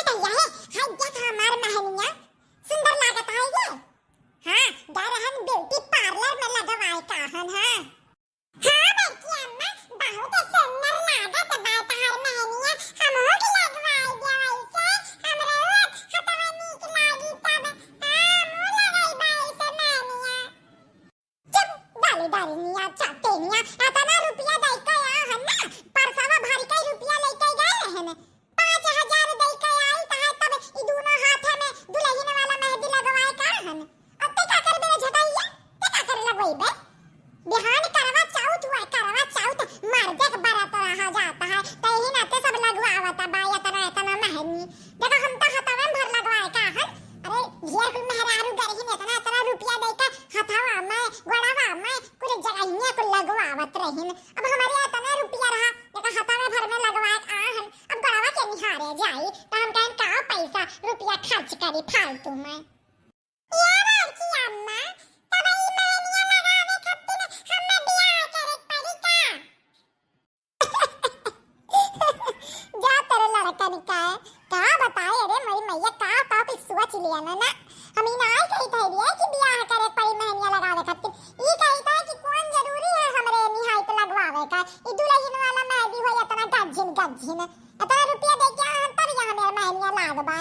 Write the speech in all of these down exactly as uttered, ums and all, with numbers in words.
कहिया है, हाय देख हमार महनिया, सुंदर लागत है ये। हाँ, गए रहन beauty parlour में लगवाए का हन, हाँ। हाँ बड़की अम्मा, बहुत सुंदर लागत बा तहार महनिया, हमहू के लगवाए दे वैसे, हमरो हथवा नीक लागी तब, हाँ, हमहू लगइबा ऐसे महनिया। चुप, डाली डाली निया, चाटे निया, अतना रुपया दइके आ हन ना, परसवा भर के रुपया लइके गए रहन। पाँच हजार दइके आई त है तब ई दूनो हाथे में दुलहिन वाला मेहंदी लगवाए का हन। अब ते का करबे रे झटैया? ते का करे लगवइबे? बिहान करवा चौथ हुआ, करवा चौथ मर्दे के बरत रहा जाता है, त यही नाते सब लगवावत बा एतना एतना मेहंदी। देखो हम तो हथवे में भर लगवाए का हन। अरे ढेर कुल मेहरारू गरहिन एतना एतना रुपया दइके हथवा में, गोड़वा में, कुल जगहिया कुल लगवावत रहिन। अब हमरे एतना रुपया रहा, देखो हथवे भर में लगवाए का हन। अब गोड़वा के निहारे जाई, त हम कहेन का पैसा रुपया खर्च करी फालतू में। ए बड़की अम्मा, तब ई मेहनिया लगावे खातिर हमें बियाह करे के पड़ी का? जा तेरे लड़कन का, का बताए, अरे मोरी मैया, का, का कुछ सोच लिया ना, ना। हम ई नाई कही थे रे कि बियाह करे के पड़ी मेहनिया लगावे खातिर। ई कही थे कि कौन जरूरी है हमरे निहाई तो लगवावे का। ई दुलहिन वाला मेहंदी हो एतना गज्जिन, गज्जिन। एतना रुपया दे के हम तब यहाँ मेरा मेहनिया लाग बा।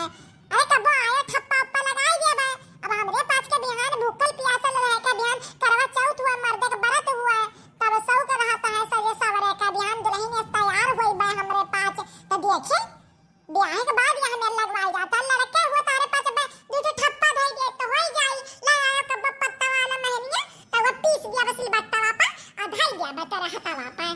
अरे कबो आया ठप्पा उप्पा लगाई दिया बा। अब हमरे पास के बिहान भूखल पियासल रहे के बिहान करवा चौथ हुआ, मर्दे के बरत हुआ, तब सौ के रहता है सजे सवरे के बिहान दुलहिन एस तैयार होई बा हमरे पास। त देखी, बियाह के बाद यहाँ मेर लगवाई जाता, लड़के हुआ तारे पास बा, दू ठो ठप्पा धई दे तो होई जाई। ले आयो कबो पत्ता वाला मेहनिया, त वो पीस दिया बस सिलबट्टावा पर, आ धई दिया बा तेरे हथवा पर।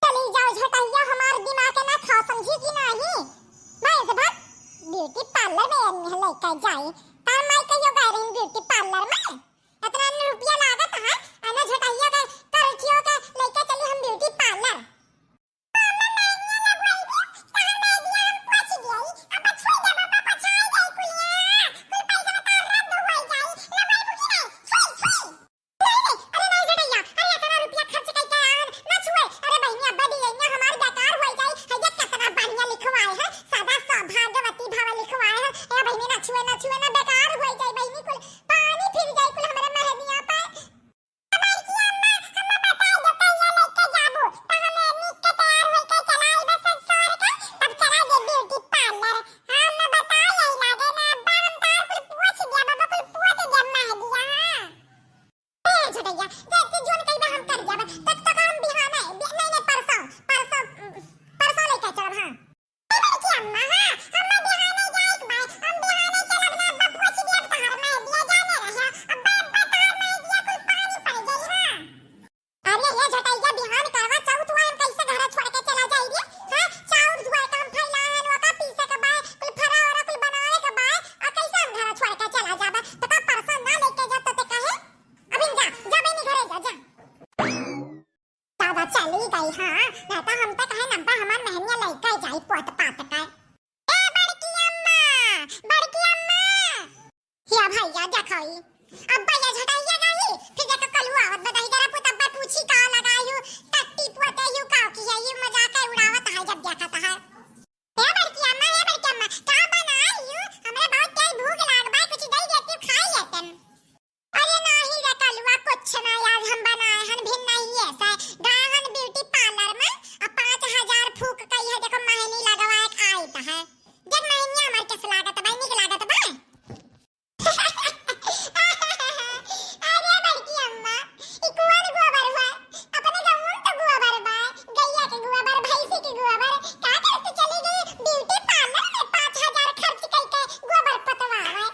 चली जाओ झटैया, हमार दिमाग के ना खाओ, समझी कि नाही? भाई से भाग, beauty parlour में ये नहीं लेके जाई। तार माई कहियो गए रही beauty parlour में, इतना रुपया लागत है, अना झटैया के करठियो के लेके चली हम beauty parlour। अरे नाही झटैया, अरे इतना रुपया खर्च कइके आन, ना छुए। अरे बहिनी, अब्बा दिए ना हमार बेकार होई जाई। है देख कितना बढ़िया लिखवाए है, सदा सौभाग्यवती भव लिखवाए है। ए बहिनी, ना छुए, ना छुए, ना बेकार होई जाई बहिनी, कुल पानी फिर जाई कुल हमरे महनिया पे। बड़की अम्मा, हमें बताई दो कहिया लेके जाबू, त हमें निक के तैयार होई के चला आइबा सज सवर के, तब चला दे beauty parlour। हम बताई आई लागे ना अब्बा, हम तार कुल पूछ दिया, बाबा कुल पूछ दिया महनिया, हाँ। ए झटैया, जैसे जोन कहिबे हम कर जाबे। तब तक हम बिहाने, बि-, नहीं, नहीं, परसों, परसों, उम, परसों लेके चलब, हाँ। ए बड़की अम्मा, हाँ, हम बिहाने जाए के बा, हम बिहाने चलब ना, अब्बा पूछ दिया तहार महनिया जाने रहे, अब्बा, अब्बा तहार महनिया कुल पानी पड़ गई, हाँ। अरे ये झटैया, बिहान करवा चौथ हुआ, हम कैसे घर छोड़ के चला जाई रे? हाँ, चाउर धुआए के हम फैला है, ओका पीसे के बा, कुल फरा ओरा कुल बनावे के बा, आ कैसे हम घर छोड़ के चला जाबे? तो का परसों ना लेके जा तो ते कहे? अभी जा, जा बहनी घरे जा, जा। दादा चली गई, हाँ, ना तो हम तो कहे नब्बा हमार महनिया लइका जाई पोत पात का। ए बड़की अम्मा, बड़की अम्मा। या भैया देखो ई, अब्बा ये झटैया गई, फिर जाके कलुआ आवत बा, दही जरा पुत अब्बा पूछी का लगायू, टट्टी पोते यू का की है, ये मजाक है उड़ावत है जब देखत है। ए बड़की अम्मा, ए बड़की अम्मा, का बनाई यू? हमरा बहुत तेज भूख लाग बा, कुछ दे देती खाई लेतन। अरे नाही रे कलुआ, कुछ ना, आज हम बनाए हन भिन्नहिए से। गए हन beauty parlour में, आ पाँच हजार फूक कई है, देखो महनी लगवाए के आइत है। देख महनिया हमार कैसे लागत बा, निक लागत बा। अरे बड़की अम्मा, ई कौन गोबर हुआ? अपने गाँव में तो गोबर बा, गैया के गोबर, भैंसी के गोबर। का करत चली गई beauty parlour में पाँच हजार खर्च कई के गोबर पतवावे?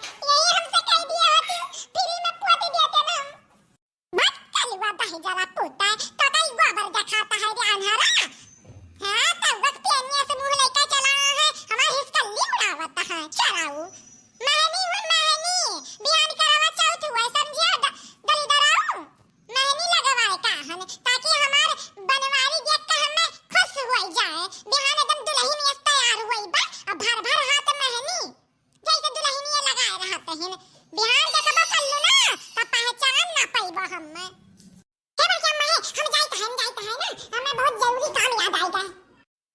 बिहान देखबो कल्लू ना, त पहचान ना पइबो हम्मे। हे बड़की अम्मा, हे, हम जाइत है, हम जाइत है ना, हमें बहुत जरूरी काम याद आइगा।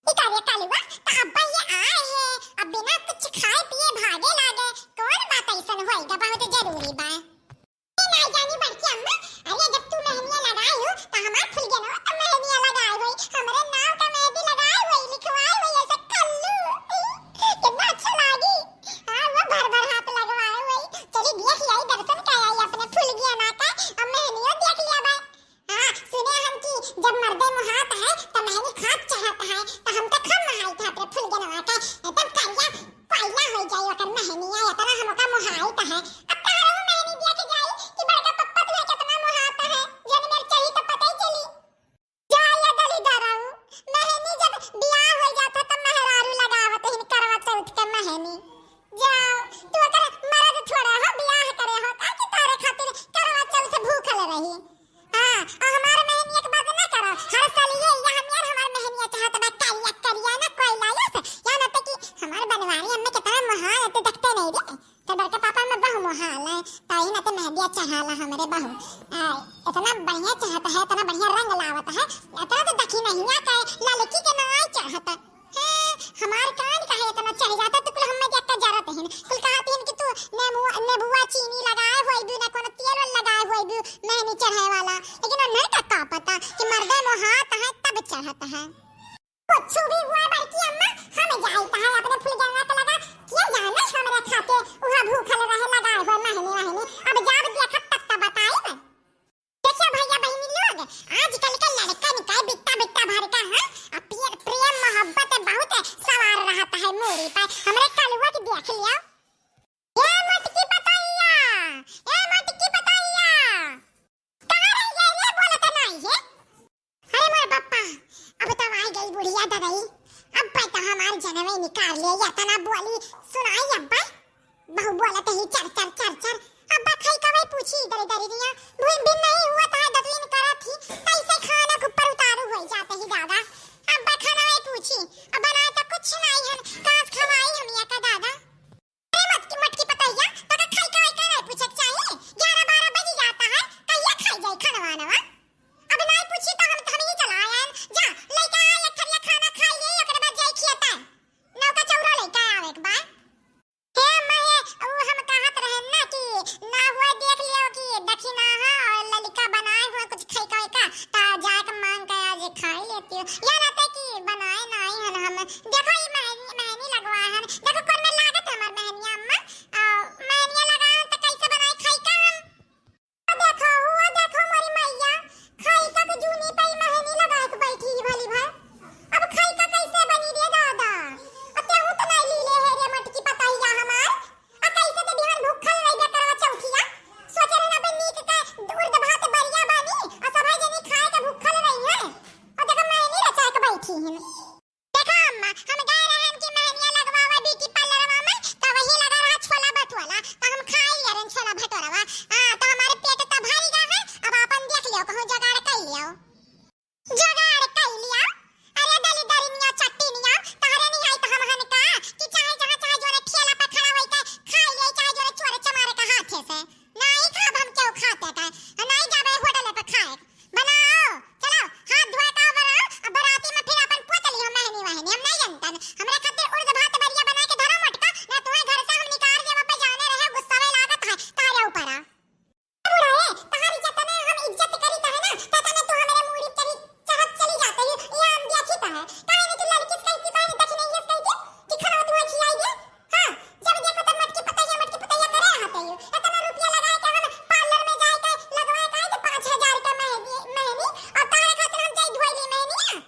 ई का रे कलुआ, त अब्बा ये आए हैं, अब बिना कुछ खाए पिए भागे लागे, कौन बात अइसन होइगा, बहुत जरूरी बा। ए, ना जानी बड़की अम्मा, अरे जब तू मेहनिया लगाई हो, त हमार फुलगेनवा त मेहनिया लगाई होई, हमरे नाव का मेहंदी लगाई होई, लिखवाई होई, ऐसे कल्लू। कितना अच्छा लागी। हाँ, वो भर भर हाथ लगवाए होई। चली देख आई, दर्शन कर आई अपने फुलगेना का, अब मेहनियो देख लिया बा। हाँ, सुने हम कि जब मर्दे मोहात है, त मेहनी खात चाहत है, त हम त खम मोहाई थे अपने फुलगेनवा के, एकदम करिया कोयला हो जाई ओकर मेहनिया, इतना हमका मोहाइत है। अब तहरा वो मेहनी दिया के जाई कि बड़का पप्पा तुहे कितना मोहात है, जन मेर चढ़ी त पता ही चली। जा ये दलिदरऊ, मेहनी जब बियाह हो जात है, त मेहरारू लगावत है करवा चौथ के मेहनी। जाओ, तू ओकर मर्द थोड़े हो, बियाह करे हो, का कि तोरे खातिर करवा चौथ भूखल रही। हाँ, आ हमार मेहनिया के बात ना करो। हर साल ये, ये हमार, हमार मेहनिया चाहत बा करिया, करिया ना कोयला से। यहाँ ना तक कि हमार बनवारी अम्मा कितना मोहाल है, तू देखते नहीं रे। तो बड़का पापा में बहु मोहाल है, तो ही ना तो मेहंदिया चढ़ाला हमरे बहु। आ, इतना बढ़िया चाहत है, इतना बढ़िया रंग लावत है, इतना तो दखिनहिया का ललकी के ना चढ़त। हे, हमार कान काहे इतना चढ़ जाता? तू कुल हम्मे देख के जरत हिन। कुल कहत हिन कि तू नेबुआ, नेबुआ चीनी लगाए होइबू, ना कोनो तेल वेल लगाए होइबू, मेहनी चढ़ाए वाला। लेकिन उन्हें का, का पता कि मर्दे मोहात है तब चढ़त है। कुछ भी हुआ बड़की अम्मा, हम जाइत है अपने फुलगेनवा के लगा, के जाने हमरे खाते उहाँ भूखल रहे लगाए हुए मेहनी, मेहनी। अब जब देखब तब तो बताइब। देखियो भइया बहिनी लोग, आजकल के लड़कन का बित्ता बित्ता भर का, हाँ, आ प्रिय-, प्रेम मोहब्बत बहुत सवार रहत है मूड़ी पर। हमरे कलुआ के देख लियो। ए मोटकी पतोहिया, ए मोटकी पतोहिया, कहाँ रह गई रे, बोलत नहीं है? अरे मोर पप्पा, अब तो आ गई बुढ़िया ददई, अब तो हमार जनवे निकाल ले, या तना बोली सुनाई अब्बा। बहू बोलत ही चर चर चर चर। अब्बा खाई कवई पूछी इधर इधर दिया। भून भी नहीं हुआ था, दतुइन करा थी, कैसे खाना के ऊपर उतारू हो जाते ही दादा। अब्बा खाना वही पूछी, अब बनाए तो कुछ नहीं है, कास खवाई हम या का दादा। अरे मटकी, मटकी पतैया, तका खाई कवई का नहीं पूछे के चाहिए? ग्यारह बारह बज जाता है, कहिया खाई जाई खाना वाना? अब नहीं पूछी तो हम, हम ही चला आए। जा, लइका आ, एक थरिया खाना खाई ले, ओकरे बाद जाई खियाता। नौका चौरा लइका आवे के बा। हे अम्मा, हे, उ हम कहत रहन ना कि ना हुआ देख लियो कि दखिना है और ललिका बनाए हुए कुछ खाई का का, ता जाए के मांग के आज खाई लेती हूँ। या रहते कि बनाए ना आई हन हम। देखो ये मेहनी, मेहनी लगवा हन। देखो कौन में लागत है हमार मेहनिया अम्मा। आ, मेहनिया लगा हन तो कैसे बनाए खाई का हम? देखो, हुआ देखो मोरी मैया, खाई का के जूनी पे मेहनी लगा के बैठी ही भली भाई। अब खाई का कैसे बनी रे दादा? अते हूँ तो नहीं लीले है रे मटकी पतैया हमार। आ कैसे तो बिहान भूखल रहिबे करवा चौथिया। सोचे रहे ना बे नीक का उर्द भात बरिया बनी, आ सबै जनी खाए के भूखल रही है। आ देखो मेहनी रचा के बैठी है। देखो अम्मा, हम गए रहन कि मेहनिया लगवावे ब्यूटी पार्लरवा में, त वही लगा रहा छोला भटूरा, त हम खाई लिया रहन छोला भटूरवा। हाँ, त हमारे पेट त भर गया है, अब आपन देख लियो, कहूँ जुगाड़ कर लियो। जुगाड़ कर लियो? अरे दलिदरिनिया चट्टिनिया, तहरे नहीं आई त हम हन का, कि चाहे जहाँ चाहे जोरे ठेला पे खड़ा होई के खाई ले, चाहे जोरे चोरे चमारे का हाथे से। नहीं खाब हम केहू खाते का, नहीं जाबे होटल पे खाए। बनाओ, चलो, हाथ धोए का बनाओ, अब बराती में फिर अपन पोत लियो मेहनी वहनी, हम नहीं जनतन। हमरे खातिर उर्द भात बरिया बना के धरो मोटका, ना तुम्हें घर से हम निकाल देब, पे जाने रहे, गुस्सा में लागत है, तारे ऊपर आ। बूढ़ा है, तहारी जतने हम इज्जत करी कहे ना, ततने तू हमरे मूड़ी चढ़ी, चढ़त चली जाते ही, ये हम देखी कहे। काहे नहीं तू लड़की से कहती, काहे नहीं दक्षिणा ये कहती, कि खाना तुम्हें खिलाई दे? हाँ, जब देखो तब मटकी पतैया, मटकी पतैया करे रहत है। इतना रुपया लगा के हम पार्लर में जाए के लगवाए के तो पाँच हजार का मेहंदी, मेहंदी, और तारे खातिर हम जाई धोई ली मेहंदी ना।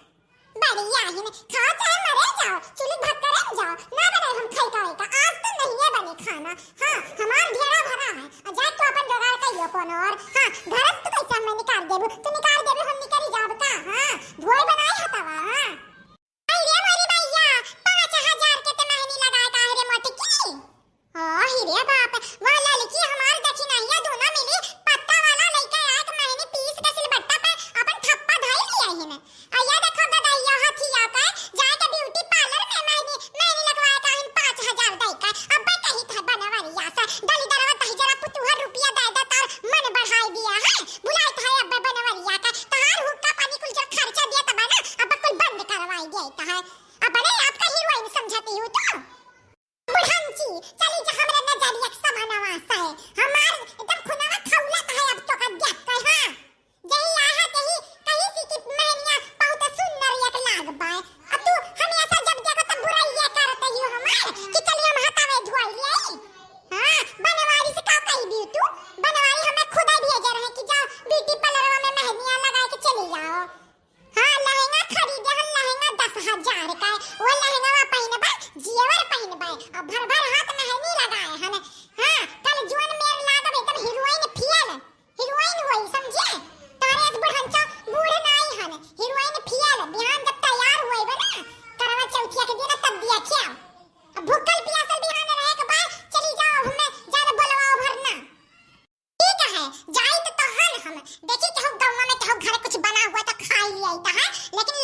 बढ़िया ही ने, खाओ चाहे मरे जाओ, चुली भक्करे में जाओ, ना बनाए हम खाई का, का, आज तो नहीं है बने खाना। हाँ, हमार ढेरा भरा है, और जाए तो अपन जुगाड़ करियो कोनो और। हाँ, घर से तो कैसे हमें निकाल देबू, तू निकाल देबू, हम निकल जाब का? हाँ, धोई बनाई हतवा, हाँ। आई रे मोरी मैया, पाँच हजार के ते मेहनी लगाए का रे मोटकी। ओ ही रे बाप, वह लड़की हमार दखिनहिया दोनों मिली पत्ता वाला लइका आए के मेहनी पीस के सिलबट्टा पे अपन ठप्पा धई लिया ही ने। आ या देखो गदहिया हथिया के जाए के ब्यूटी पार्लर में मेहनी, मेहनी लगवाए का हिन पाँच हजार दई के। अब्बे कही थे बनवरिया से, दलिदरवा दही जरा हमार एकदम खुनवा खौलत है अब तो का देख के, हाँ। यही आहा, यही कही सी कि महनिया बहुत सुंदर एक लाग बाय। अब तू हमेशा जब देखो तब बुराइये करत ही हमार कि चलिए हम हथवे धोई ले। हाँ, बनवारी से का कही दी तू? बनवारी हमें खुदा भेजे रहे कि जाओ beauty parlour में महनिया लगा के चली जाओ। हाँ, लहंगा खरीदे हन, लहंगा दस हजार का है। वो लहंगा पहनबा, जेवर पहनबा, और भर भर हाथ मेहंदी लगाए हन। हाँ, कल जुअन मेर लागब एकदम हीरोइन फियल, हीरोइन होई, समझे? तारे आज बुढ़ंचा बूढ़ नाई हन, हीरोइन फियल। बिहान जब तैयार होइबे ना, करवा चौथिया के दिन तब दिया क्या? अब भूखल पियासल बिहान रहे के बाद चली जाओ, हमें जान बोलवाओ भरना। ठीक है, जाई तो तहन हम देखी केहू गौवा में केहू घर कुछ बना हुआ तो खाई लिया तो है, लेकिन